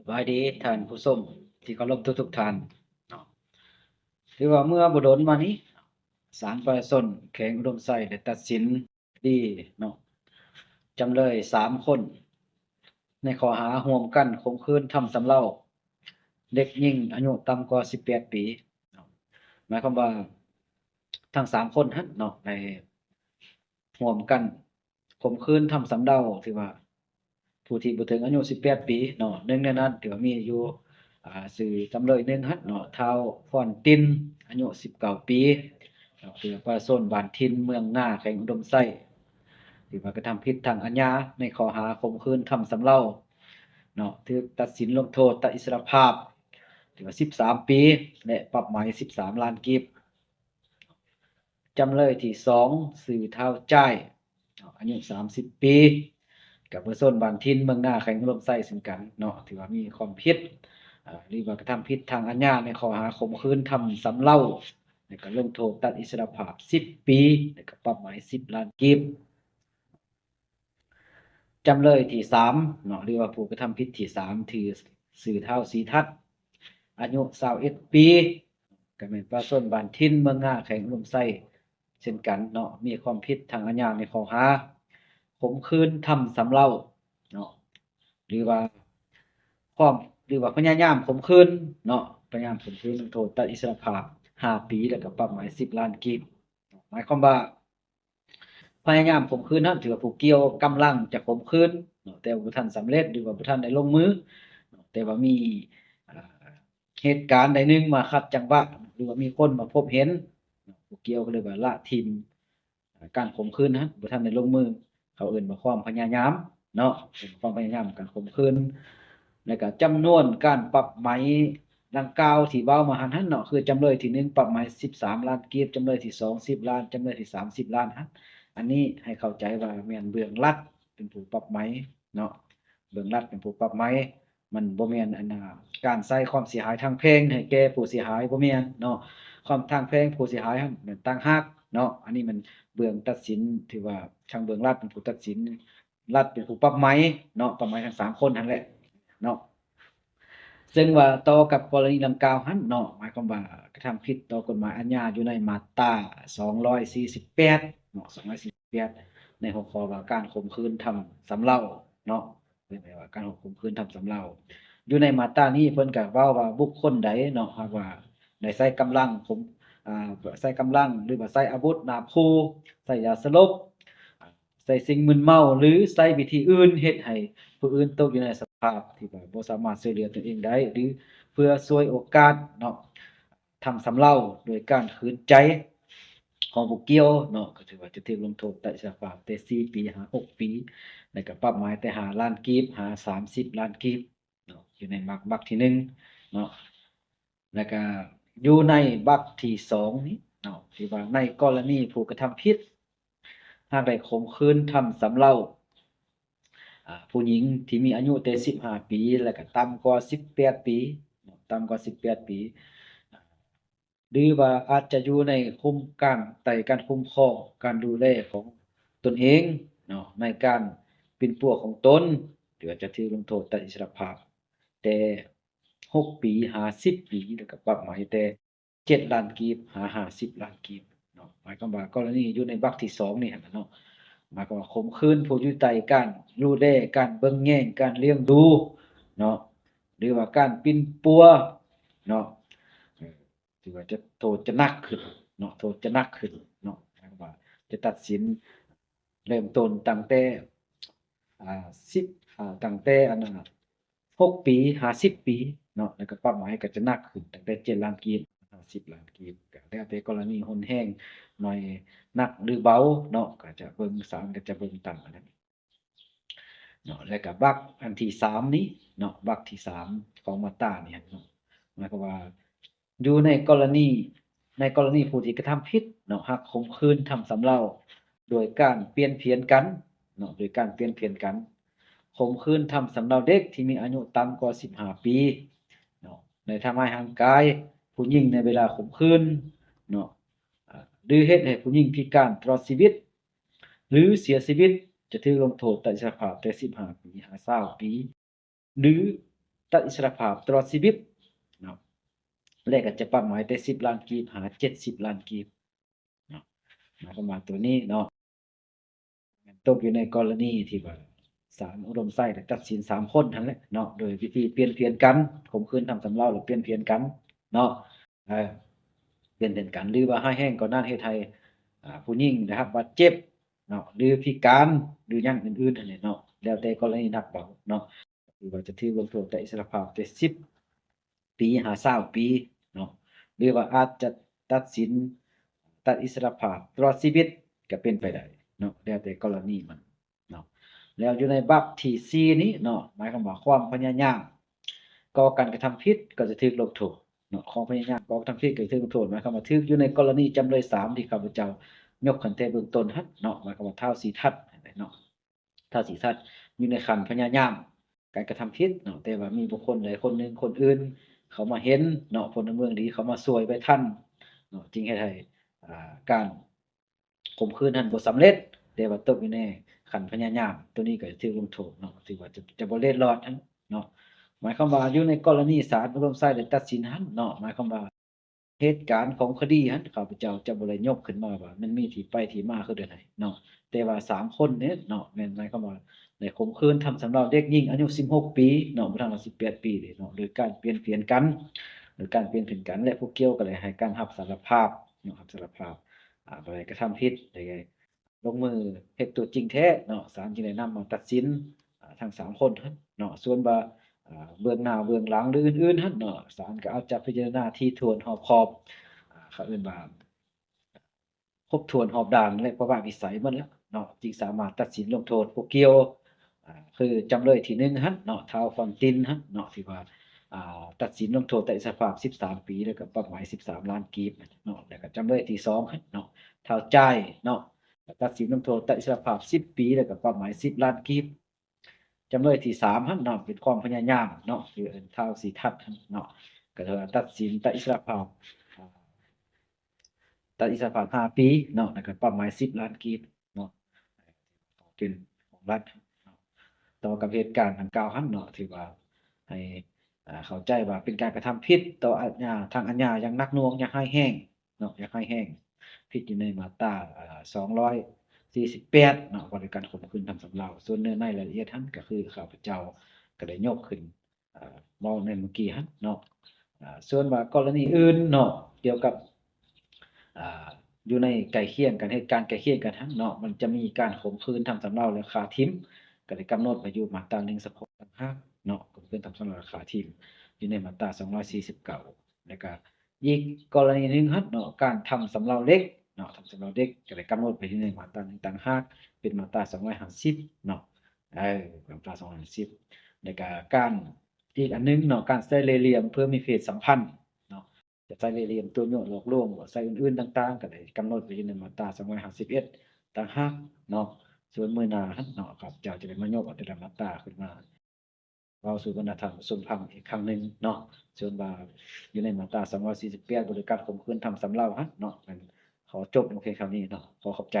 ສະບາຍດີທ່ານຜູ້ຊົມທີ່ເຄົາລົບທຸກໆທ່ານເນາະ. ຖືວ່າເມື່ອບໍ່ດົນມານີ້ ສານປະຊາຊົນແຂວງອຸດົມໄຊໄດ້ຕັດສິນ ດີເນາະ ຈຳເລີຍສາມຄົນ ໃນຂໍ້ຫາຮ່ວມກັນຂົ່ມຂືນທຳຊຳເລົາເດັກຍິງອາຍຸຕ່ຳກວ່າສິບແປດປີເນາະ. ໝາຍຄວາມວ່າທັງສາມຄົນຫັ້ນເນາະ ໄດ້ຮ່ວມກັນຂົ່ມຂືນທຳຊຳເລົາ ຖືວ່າ ຜູ້ທີ່ບໍ່ເຖິງອາຍຸສິບແປດປີເນາະ. ໜຶ່ງໃນນັ້ນຖືວ່າມີຢູ່ ອ່າ ຊື່ຈຳເລີຍໜຶ່ງຫັ້ນເນາະ ທ້າວພອນຕິນ ອາຍຸສິບເກົ້າປີເນາະ ເປັນປະຊາຊົນບ້ານຖິ່ນເມືອງນາ ແຂວງອຸດົມໄຊ ຖືວ່າກະທຳຜິດທາງອາຍາໃນຂໍ້ຫາຂົ່ມຂືນທຳຊຳເລົາເນາະ ຖືກຕັດສິນລົງໂທດຕັດອິດສະຫຼະພາບ ຖືວ່າສິບສາມປີ ແລະ ປັບໃໝສິບສາມລ້ານກີບ. ຈຳເລີຍທີສອງ ຊື່ທ້າວຈ້າຍ ເນາະ ອາຍຸສາມສິບປີ ກະປະຊາຊົນບ້ານຖິ່ນເມືອງນາ ແຂວງອຸດົມໄຊເຊັ່ນກັນເນາະ ຖືວ່າມີຄວາມຜິດ ອາ ຫຼືວ່າກະທຳຜິດທາງອາຍາໃນຂໍ້ຫາຂົ່ມຂືນທຳຊຳເລົາ ແລະ ກະລົງໂທດຕັດອິດສະຫຼະພາບສິບປີ ແລະ ກະປັບໃໝສິບລ້ານກີບ. ຈຳເລີຍທີສາມເນາະ ຫຼືວ່າຜູ້ກະທຳຜິດທີສາມ ຖື ຊື່ທ້າວສີທັດ ອາຍຸຊາວເອັດປີ ກະແມ່ນປະຊາຊົນບ້ານຖິ່ນເມືອງນາ ແຂວງອຸດົມໄຊ ເຊັ່ນກັນເນາະ ມີຄວາມຜິດທາງອາຍາໃນຂໍ້ຫາຂົ່ມຂືນທຳຊຳເລົາເນາະ ຫຼືວ່າຄວາມ ຫຼືວ່າພະຍາຍາມຂົ່ມຂືນເນາະ ພະຍາຍາມຂົ່ມຂືນ ລົງໂທດຕັດອິດສະຫຼະພາບຫ້າປີ ແລ້ວກະປັບໃໝສິບລ້ານກີບ. ໝາຍຄວາມວ່າ ພະຍາຍາມຂົ່ມຂືນນັ້ນ ຖືວ່າຜູ້ກ່ຽວກຳລັງຈະຂົ່ມຂືນເນາະ ແຕ່ວ່າບໍ່ທັນສຳເລັດ ຫຼືວ່າບໍ່ທັນໄດ້ລົງມືເນາະ ແຕ່ວ່າມີ ອ່າ ເຫດການໃດໜຶ່ງມາຂັດຈັງຫວະ ຫຼືວ່າມີຄົນມາພົບເຫັນ ຜູ້ກ່ຽວກໍເລີຍວ່າລະຖິ້ມ ການຂົ່ມຂືນຫັ້ນ ບໍ່ທັນໄດ້ລົງມື ເຂົາເອີ້ນວ່າຄວາມພະຍາຍາມເນາະ ເປັນຄວາມພະຍາຍາມການຂົ່ມຂືນ ແລ້ວກະຈຳນວນການປັບໃໝດັ່ງກ່າວທີ່ເວົ້າມາຫັ້ນຫັ້ນເນາະ ຄືຈຳເລີຍທີໜຶ່ງປັບໃໝສິບສາມລ້ານກີບ, ຈຳເລີຍທີສອງສິບລ້ານ, ຈຳເລີຍທີສາມສິບລ້ານຫັ້ນ ອັນນີ້ໃຫ້ເຂົ້າໃຈວ່າແມ່ນເບື້ອງລັດເປັນຜູ້ປັບໃໝເນາະ ເບື້ອງລັດເປັນຜູ້ປັບໃໝ. ມັນບໍ່ແມ່ນ ອັນນ່າ ການໃຊ້ຄວາມເສຍຫາຍທາງແພ່ງໃຫ້ແກ່ຜູ້ເສຍຫາຍ ບໍ່ແມ່ນເນາະ ຄວາມທາງແພ່ງຜູ້ເສຍຫາຍຫັ້ນແມ່ນຕ່າງຫາກເນາະ. ອັນນີ້ແມ່ນເບື້ອງຕັດສິນ ຖືວ່າທາງເບື້ອງລັດເປັນຜູ້ຕັດສິນ ລັດເປັນຜູ້ປັບໃໝເນາະ ປັບໃໝທັງສາມຄົນຫັ້ນແຫຼະເນາະ. ເຊິ່ງວ່າຕໍ່ກັບກໍລະນີດັ່ງກ່າວຫັ້ນເນາະ ໝາຍຄວາມວ່າກະທຳຜິດຕໍ່ກົດໝາຍອາຍາຢູ່ໃນມາດຕາສອງຮ້ອຍສີ່ສິບແປດເນາະ ສອງຮ້ອຍສີ່ສິບແປດ ໃນຫົວຂໍ້ວ່າການຂົ່ມຂືນທຳຊຳເລົາເນາະ ເອີ້ນໄປວ່າການຂົ່ມຂືນທຳຊຳເລົາ. ຢູ່ໃນມາດຕານີ້ເພິ່ນກະເວົ້າວ່າບຸກຄົນໃດເນາະ ຫາກວ່າໄດ້ໃຊ້ກຳລັງຂົ່ມ ອ່າ ໃຊ້ກຳລັງ ຫຼືວ່າໃຊ້ອາວຸດໜາບຂູ່ ໃຊ້ຢາສະຫຼົບ ໃຊ້ສິ່ງມຶນເມົາ ຫຼື ໃຊ້ວິທີອື່ນເຮັດໃຫ້ຜູ້ອື່ນຕົກຢູ່ໃນສະພາບທີ່ວ່າບໍ່ສາມາດຊ່ວຍເຫຼືອຕົນເອງໄດ້ ຫຼື ເພື່ອສວຍໂອກາດເນາະ ທຳຊຳເລົາໂດຍການຂືນໃຈຂອງຜູ້ກ່ຽວເນາະ ກໍຖືວ່າຈະຖືກລົງໂທດຕັດອິດສະຫຼະພາບແຕ່ສີ່ປີຫາຫົກປີ ແລ້ວກໍປັບໃໝແຕ່ຫ້າລ້ານກີບຫາສາມສິບລ້ານກີບເນາະ ຢູ່ໃນບັກ ບັກທີໜຶ່ງເນາະ. ແລ້ວກະຢູ່ໃນບັກທີສອງນີ້ເນາະ ທີ່ວ່າໃນກໍລະນີຜູ້ກະທຳຜິດຫາກໄດ້ຂົ່ມຂືນທຳຊຳເລົາ ອາ ຜູ້ຍິງທີ່ມີອາຍຸແຕ່ສິບຫ້າປີ ແລ້ວກະຕ່ຳກວ່າສິບແປດປີເນາະ ຕ່ຳກວ່າສິບແປດປີ ຫຼືວ່າອາດຈະຢູ່ໃນຄຸ້ມການ ໃຕ້ການຄຸ້ມຄອງ ການດູແລຂອງຕົນເອງເນາະ ໃນການປິ່ນປົວຂອງຕົນ ຫຼືວ່າຈະຖືກລົງໂທດຕັດອິດສະຫຼະພາບແຕ່ຫົກປີຫາສິບປີ ແລ້ວກໍປັບໃໝແຕ່ເຈັດລ້ານກີບຫາຫ້າສິບລ້ານກີບເນາະ. ໝາຍຄວາມວ່າກໍລະນີຢູ່ໃນບັກທີສອງນີ້ຫັ້ນນະເນາະ ໝາຍຄວາມວ່າຂົ່ມຂືນຜູ້ຢູ່ໃຕ້ການດູແລ ການເບິ່ງແຍງ ການລ້ຽງດູເນາະ ຫຼືວ່າການປິ່ນປົວເນາະ ເອີ ຖືວ່າຈະ ໂທດຈະໜັກຂຶ້ນເນາະ ໂທດຈະໜັກຂຶ້ນເນາະ ໝາຍຄວາມວ່າຈະຕັດສິນເລີ່ມຕົ້ນຕັ້ງແຕ່ ອ່າ ສິບ ອ່າ ຕັ້ງແຕ່ອັນນັ້ນ ຫົກປີຫາສິບປີເນາະ ແລ້ວກໍປັບໃໝກໍຈະໜັກຂຶ້ນ ຕັ້ງແຕ່ເຈັດລ້ານກີບຫາຫ້າສິບລ້ານກີບ ກໍແລ້ວແຕ່ກໍລະນີຮຸນແຮງໜ້ອຍໜັກ ຫຼື ເບົາເນາະ ກໍຈະເບິ່ງ ສານກໍຈະເບິ່ງຕາມອັນນັ້ນເນາະ. ແລ້ວກໍບັກອັນທີສາມນີ້ເນາະ ບັກທີສາມຂອງມາດຕານີ້ເນາະ ໝາຍຄວາມວ່າ ຢູ່ໃນກໍລະນີ ໃນກໍລະນີຜູ້ທີ່ກະທຳຜິດເນາະ ຫາກຂົ່ມຂືນທຳຊຳເລົາໂດຍການປ່ຽນຜຽນກັນເນາະ ໂດຍການປ່ຽນຜຽນກັນ ຂົ່ມຂືນທຳຊຳເລົາເດັກທີ່ມີອາຍຸຕ່ຳກວ່າສິບຫ້າປີເນາະ ໄດ້ທຳຮ້າຍຮ່າງກາຍຜູ້ຍິງໃນເວລາຂົ່ມຂືນເນາະ ອາ ຫຼື ເຮັດໃຫ້ຜູ້ຍິງພິການຕະຫຼອດຊີວິດ ຫຼື ເສຍຊີວິດ ຈະຖືກລົງໂທດຕັດອິດສະລະພາບແຕ່ສິບຫ້າປີຫາຊາວປີ ຫຼື ຕັດອິດສະຫຼະພາບຕະຫຼອດຊີວິດເນາະ ແລະກໍຈະປັບໃໝແຕ່ສິບລ້ານກີບຫາເຈັດສິບລ້ານກີບເນາະ. ໝາຍຄວາມວ່າໂຕນີ້ເນາະ ແມ່ນຕົກຢູ່ໃນກໍລະນີທີ່ວ່າສານອຸດົມໄຊໄດ້ຕັດສິນສາມຄົນຫັ້ນແຫຼະເນາະ ໂດຍວິທີປ່ຽນຜຽນກັນ, ຂົ່ມຂືນທຳຊຳເລົາ ແລະປ່ຽນຜຽນກັນເນາະ. ເອີ ປ່ຽນແຜນການ ຫຼືວ່າຮ້າຍແຮງກວ່ານັ້ນ ເຮັດໃຫ້ ອ່າ ຜູ້ຍິງໄດ້ຮັບບາດເຈັບເນາະ ຫຼືພິການ ຫຼືຫຍັງອື່ນໆຫັ້ນແຫຼະເນາະ ແລ້ວແຕ່ກໍລະນີໜັກເບົາເນາະ. ຖືວ່າຈະຖືກລົງໂທດຕັດອິດສະຫຼະພາບແຕ່ສິບປີຫາຊາວປີເນາະ ຫຼືວ່າອາດຈະຕັດສິນຕັດອິດສະຫຼະພາບຕະຫຼອດຊີວິດກໍເປັນໄປໄດ້ເນາະ ແລ້ວແຕ່ກໍລະນີມັນ ເນາະ. ແລ້ວຢູ່ໃນບັບທີສີ່ນີ້ເນາະ ໝາຍຄວາມວ່າຄວາມພະຍາຍາມກໍ່ການກະທຳຜິດກໍຈະຖືກລົງໂທດເນາະ ຄວາມພະຍາຍາມກໍ່ການກະທຳຜິດກໍຈະຖືກລົງໂທດ ໝາຍຄວາມວ່າຖືກຢູ່ໃນກໍລະນີຈຳເລີຍສາມທີ່ຂ້າພະເຈົ້າຍົກຂຶ້ນແຕ່ເບື້ອງຕົ້ນຫັ້ນເນາະ ໝາຍຄວາມວ່າທ້າວສີທັດຫັ້ນແຫຼະເນາະ. ທ້າວສີທັດຢູ່ໃນຂັ້ນພະຍາຍາມການກະທຳຜິດເນາະ ແຕ່ວ່າມີບຸກຄົນໃດຄົນໜຶ່ງຄົນອື່ນເຂົ້າມາເຫັນເນາະ ພົນລະເມືອງດີເຂົ້າມາຊ່ວຍໄວ້ທັນເນາະ ຈຶ່ງເຮັດໃຫ້ ອ່າ ການ ຂົ່ມຂືນຫັ້ນບໍ່ສຳເລັດ ແຕ່ວ່າຕົກຢູ່ໃນຂັ້ນພະຍາຍາມ ໂຕນີ້ກໍຈະຖືກລົງໂທດເນາະ ຖືວ່າຈະ ຈະບໍ່ເລັດລອດຫັ້ນເນາະ. ໝາຍຄວາມວ່າຢູ່ໃນກໍລະນີສານອຸດົມໄຊໄດ້ຕັດສິນຫັ້ນເນາະ ໝາຍຄວາມວ່າເຫດການຂອງຄະດີຫັ້ນ ຂ້າພະເຈົ້າຈະບໍ່ໄດ້ຍົກຂຶ້ນມາວ່າມັນມີທີ່ໄປທີ່ມາຄືແນວໃດເນາະ ແຕ່ວ່າສາມຄົນນີ້ເນາະ ແມ່ນໝາຍຄວາມວ່າໄດ້ຂົ່ມຂືນທຳຊຳເລົາເດັກຍິງອາຍຸສິບຫົກປີເນາະ ບໍ່ທັນຮອດສິບແປດປີເດເນາະ ໂດຍການປ່ຽນຜຽນກັນ ໂດຍການປ່ຽນຜຽນກັນ ແລະຜູ້ກ່ຽວກໍໄດ້ໃຫ້ການຮັບສາລະພາບເນາະ ຮັບສາລະພາບ ອ່າ ບໍ່ໄດ້ກະທຳຜິດ ໄດ້ລົງມືເຮັດຕົວຈິງແທ້ເນາະ ສານຈຶ່ງໄດ້ນຳມາຕັດສິນ ອ່າ ທັງສາມຄົນຫັ້ນເນາະ. ສ່ວນວ່າ ອ່າ ເບື້ອງໜ້າເບື້ອງຫຼັງ ຫຼື ອື່ນໆຫັ້ນເນາະ ສານກໍອາດຈະພິຈາລະນາຖີ່ຖ້ວນຮອບຄອບ ອ່າ ເຂົາເອີ້ນວ່າຄົບຖ້ວນຮອບດ້ານ ແລະ ປະປະວິໄສໝົດແລ້ວເນາະ ຈຶ່ງສາມາດຕັດສິນລົງໂທດຜູ້ກ່ຽວ ອ່າ ຄືຈຳເລີຍທີໜຶ່ງຫັ້ນເນາະ ທ້າວຟອນຕິນຫັ້ນເນາະ ທີ່ວ່າ ອ່າ ຕັດສິນລົງໂທດຕັດອິດສະຫຼະພາບສິບສາມປີ ແລ້ວກໍປັບໃໝສິບສາມລ້ານກີບເນາະ ແລ້ວກໍຈຳເລີຍທີສອງຫັ້ນເນາະ ທ້າວຈ່າຍເນາະ ກໍຕັດສິນລົງໂທດຕັດອິດສະຫຼະພາບສິບປີ ແລ້ວກໍປັບໃໝສິບລ້ານກີບ. ຈຳເລີຍທີສາມຫັ້ນເນາະ ເປັນຄວາມພະຍາຍາມເນາະ ຄືເອີ້ນທ້າວສີທັດຫັ້ນເນາະ ກໍຖືວ່າຕັດສິນຕັດອິດສະຫຼະພາບ ຕັດອິດສະຫຼະພາບຫ້າປີເນາະ ແລ້ວກໍປັບໃໝສິບລ້ານກີບເນາະ ເປັນຂອງລັດເນາະ. ຕໍ່ກັບເຫດການດັ່ງກ່າວຫັ້ນເນາະ ຖືວ່າໃຫ້ ອ່າ ເຂົ້າໃຈວ່າເປັນການກະທຳຜິດຕໍ່ອາຍາ ທາງອາຍາຢ່າງໜັກໜ່ວງ ຢ່າງຮ້າຍແຮງເນາະ ຢ່າງຮ້າຍແຮງ ຜິດຢູ່ໃນມາດຕາ ອ່າ ສອງຮ້ອຍສີ່ສິບແປດເນາະ ວ່າດ້ວຍການຂົ່ມຂືນທຳຊຳເລົາ. ສ່ວນເນື້ອໃນລາຍລະອຽດຫັ້ນ ກໍຄືຂ້າພະເຈົ້າກໍໄດ້ຍົກຂຶ້ນ ອ່າ ເວົ້າໃນມື້ກີ້ຫັ້ນເນາະ. ອ່າ ສ່ວນວ່າກໍລະນີອື່ນເນາະ ກ່ຽວກັບ ອ່າ ຢູ່ໃນໃກ້ຄຽງກັນ ເຫດການໃກ້ຄຽງກັນຫັ້ນເນາະ ມັນຈະມີການຂົ່ມຂືນທຳຊຳເລົາ ແລະ ຂ້າຖິ້ມ ກໍໄດ້ກຳນົດໄວ້ຢູ່ມາດຕາໜຶ່ງສະເພາະຕ່າງຫາກເນາະ ຂົ່ມຂືນທຳຊຳເລົາ ແລະ ຂ້າຖິ້ມ ຢູ່ໃນມາດຕາສອງຮ້ອຍສີ່ສິບເກົ້າ ແລ້ວກໍອີກກໍລະນີໜຶ່ງຫັ້ນເນາະ ການທຳຊຳເລົາເດັກເນາະ ທຳຊຳເລົາເດັກ ກໍໄດ້ກຳນົດໄວ້ຢູ່ໃນມາດຕາໜຶ່ງຕ່າງຫາກ ເປັນມາດຕາສອງຮ້ອຍຫ້າສິບເນາະ ເອີ ມາດຕາສອງຮ້ອຍຫ້າສິບ ແລ້ວກໍການ ອີກອັນໜຶ່ງເນາະ ການໃຊ້ເລ່ຫຼ່ຽມເພື່ອມີເພດສຳພັນເນາະ ຈະໃຊ້ເລ່ຫຼ່ຽມຕົວະຍົວະຫຼອກລວງ ຫຼື ໃຊ້ອື່ນໆຕ່າງໆ ກໍໄດ້ກຳນົດໄວ້ຢູ່ໃນມາດຕາສອງຮ້ອຍຫ້າສິບເອັດຕ່າງຫາກເນາະ. ສ່ວນມື້ໜ້າຫັ້ນເນາະ ຂ້າພະເຈົ້າຈະໄດ້ມາຍົກເອົາແຕ່ລະມາດຕາຂຶ້ນມາເວົ້າສູ່ບັນດາທ່ານຜູ້ຊົມຟັງອີກຄັ້ງໜຶ່ງເນາະ. ສ່ວນວ່າຢູ່ໃນມາດຕາສອງຮ້ອຍສີ່ສິບແປດ ວ່າດ້ວຍການຂົ່ມຂືນທຳຊຳເລົາຫັ້ນເນາະ ແມ່ນຂໍຈົບລົງພຽງເທົ່ານີ້ເນາະ ຂໍຂອບໃຈ.